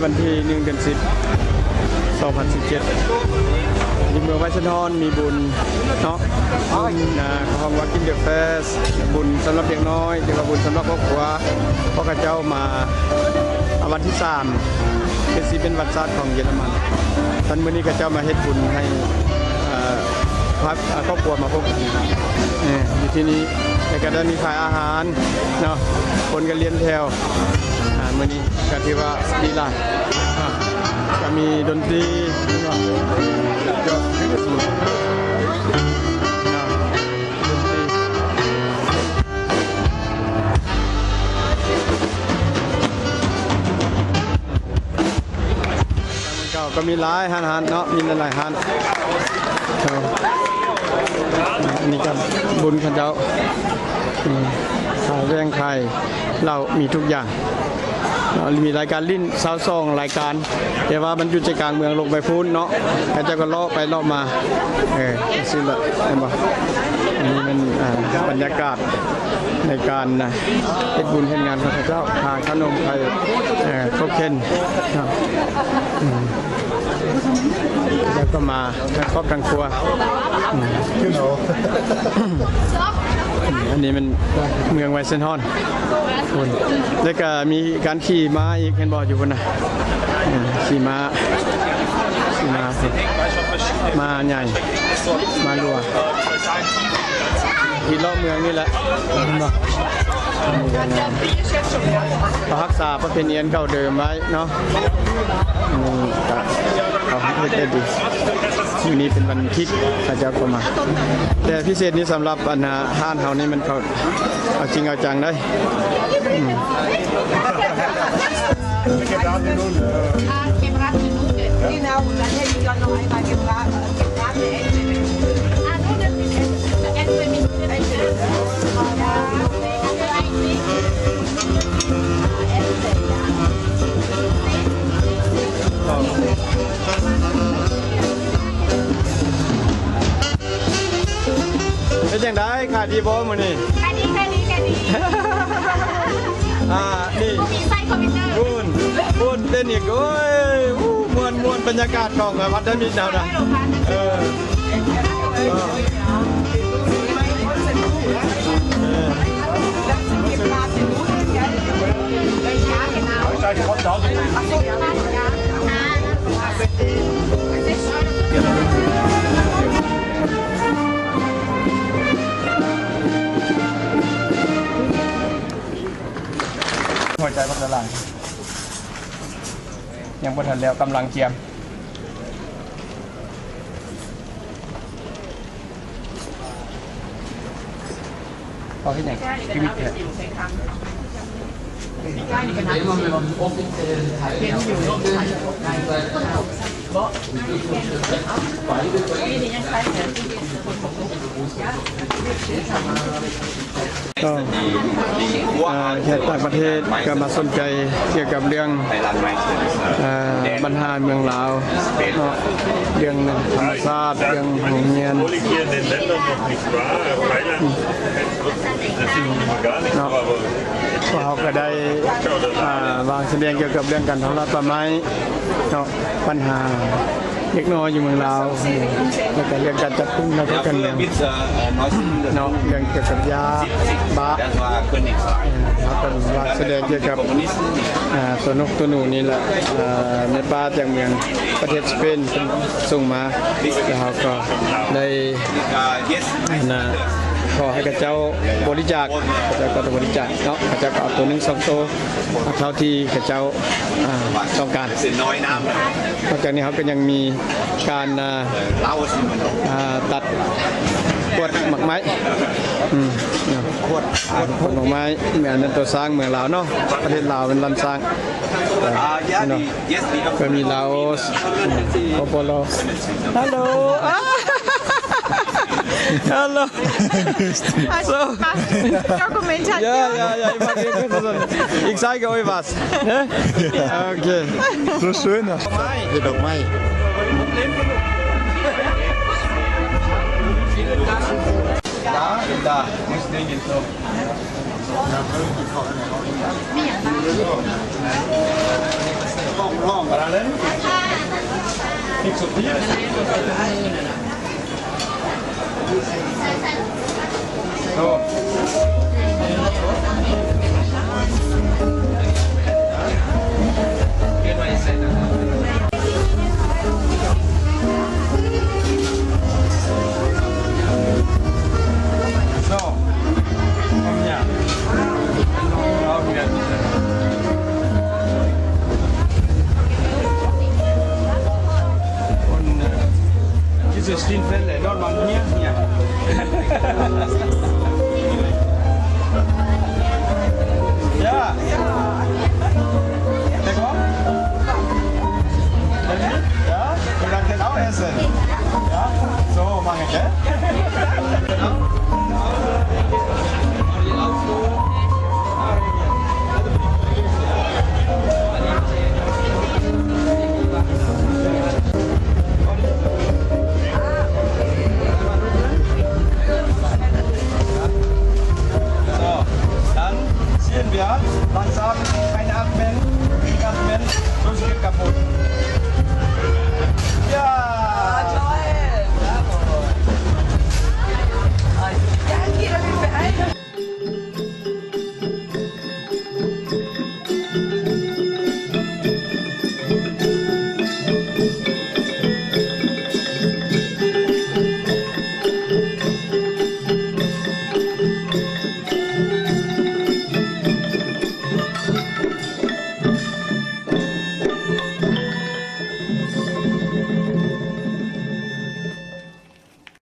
ວັນທີໜຶ່ງ ເດືອນສິບ ສອງພັນສິບເຈັດ ຢູ່ເມືອງໄວເຊັນຮອນ ມີບຸນເນາະ ບຸນ ອ່າ ເຂົາຮ້ອງວ່າ Kinderfest ບຸນສຳລັບເດັກນ້ອຍ ຫຼືວ່າບຸນສຳລັບຄອບຄົວ ເພາະເຂົາເຈົ້າມາ ອ່າ ວັນທີສາມ ຄືຊິເປັນວັນຊາດຂອງເຢຍລະມັນ. ຕອນມື້ນີ້ເຂົາເຈົ້າມາເຮັດບຸນໃຫ້ ເອີ ພາ ເອີ ຄອບຄົວມາພົບກັນ ເອີ ຢູ່ທີ່ນີ້ ແລ້ວກໍໄດ້ມີຂາຍອາຫານເນາະ ຄົນກໍລຽນແຖວ ອ່າ ມື້ນີ້ກໍຖືວ່າດີຫຼາຍ ອ່າ ກໍມີດົນຕີເນາະ ເນາະ ດົນຕີ. ເຈົ້າກໍມີຫຼາຍຮ້ານເນາະ ມີຫຼາຍໆຮ້ານ ເຈົ້າ ອັນນີ້ກໍບຸນເຂົາເຈົ້າ ອືມ ຂາຍແວ່ງ ຂາຍເຫຼົ້າ ມີທຸກຢ່າງເນາະ ມີລາຍການຫຼິ້ນຊາວສອງລາຍການ ແຕ່ວ່າມັນຢູ່ໃຈກາງເມືອງ ລົງໄປພຸ້ນເນາະ ເຂົາເຈົ້າກໍເລາະໄປເລາະມາ ເອີ ຈັ່ງຊີ້ແຫຼະ ເຫັນບໍ່? ອັນນີ້ແມ່ນ ອ່າ ບັນຍາກາດ ໃນການເຮັດບຸນເຮັດງານຂອງເຂົາເຈົ້າ ທາງຂະໜົມໄທ ເອີ ຄົບເຄັນເນາະ ອືມ ແລ້ວກໍມາທັງຄອບທັງຄົວ ອືມ ອັນນີ້ແມ່ນເມືອງໄວເຊັນຮອນພຸ້ນ ແລ້ວກໍມີການຂີ່ມ້າອີກ ເຫັນບໍ່ ຢູ່ພຸ້ນນະ ອືມ ຂີ່ມ້າ ຂີ່ມ້າພຸ້ນ ມ້າໃຫຍ່ ມ້າຫຼວງ. ທີ່ເລາະເມືອງນີ້ແຫຼະ ເຫັນບໍ່? ເຂົາຮັກສາປະເພນີອັນເກົ່າເດີມໄວ້ເນາະ ອືມ ກະເຂົາເຮັດໄດ້ດີ. ມື້ນີ້ເປັນວັນທິດ ເຂົາເຈົ້າກໍມາ ແຕ່ພິເສດນີ້ສຳລັບອັນ ຮ້ານເຮົານີ້ມັນ ເຂົາເອົາຈິງເອົາຈັງເດ້ ອືມ. Hello. ເປັນຈັ່ງໃດ ຂາຍດີບໍ່ມື້ນີ້? ຂາຍດີ ຂາຍດີ ຂາຍດີ. ອ່າ ນີ້ ມີໃສ່ຄອມພິວເຕີ ບຸນ ບຸນເຕັ້ນອີກ ໂອ້ຍ ໂອ້ ມ່ວນ ມ່ວນ ບັນຍາກາດຂອງພັນທະມິດເຮົານະ ເອີ ເອີ ເອີ. ຫົວໃຈບັກລະລາຍ ຍັງບໍ່ທັນແລ້ວ ກຳລັງກຽມ. ເຂົາເຮັດຫຍັງ? ຄືມິດແທ້. ກໍ ອ່າ ແຂກຕ່າງປະເທດກໍມາສົນໃຈກ່ຽວກັບເລື່ອງ ອ່າ ບັນຫາເມືອງລາວເນາະ ເລື່ອງທຳມະຊາດ ເລື່ອງໂຮງຮຽນ ເນາະ ພວກເຮົາກໍໄດ້ ອ່າ ວາງສະແດງກ່ຽວກັບເລື່ອງການທຳລາຍປ່າໄມ້ເນາະ ບັນຫາເດັກນ້ອຍຢູ່ເມືອງລາວ ແລ້ວກໍເລື່ອງການຈັບກຸມນັກການເມືອງເນາະ ເລື່ອງກ່ຽວກັບຢາບ້າ ເຮົາກໍວາງສະແດງກ່ຽວກັບ ອ່າ ຕົວນົກຕົວໜູນີ້ແຫຼະ ອ່າ ແມ່ປ້າຈາກເມືອງ ປະເທດສະເປນເພິ່ນສົ່ງມາ ແລ້ວເຮົາກໍໄດ້ ອັນນ່າ ຂໍໃຫ້ເຂົາເຈົ້າບໍລິຈາກ ເຂົາເຈົ້າກໍໄດ້ບໍລິຈາກເນາະ ເຂົາເຈົ້າກໍເອົາໂຕໜຶ່ງສອງໂຕ ເທົ່າທີ່ເຂົາເຈົ້າ ອ່າ ຕ້ອງການ. ນອກຈາກນີ້ເຮົາກໍຍັງມີການ ອ່າ ອ່າ ຕັດຂວດໝາກໄມ້ ອືມ ເນາະ ຂວດ ຂວດໝາກໄມ້ ແມ່ນ ອັນນັ້ນໂຕຊ້າງເມືອງລາວເນາະ ປະເທດລາວເປັນລຳຊ້າງ ອ່າ ເນາະ ກໍມີລາວ ປປລ Hello. Hello. So, ja, ja, ja, ich mag Ihre Person. Ich zeige euch was. Ne? Okay. So schön. ເຮັດດອກໄມ້ Da, da, muss dringend so. So, komm her. Und, äh, diese Stiefel, äh, normal hier, hier. Ja. D'accord? Ja? Und dann kann auch essen.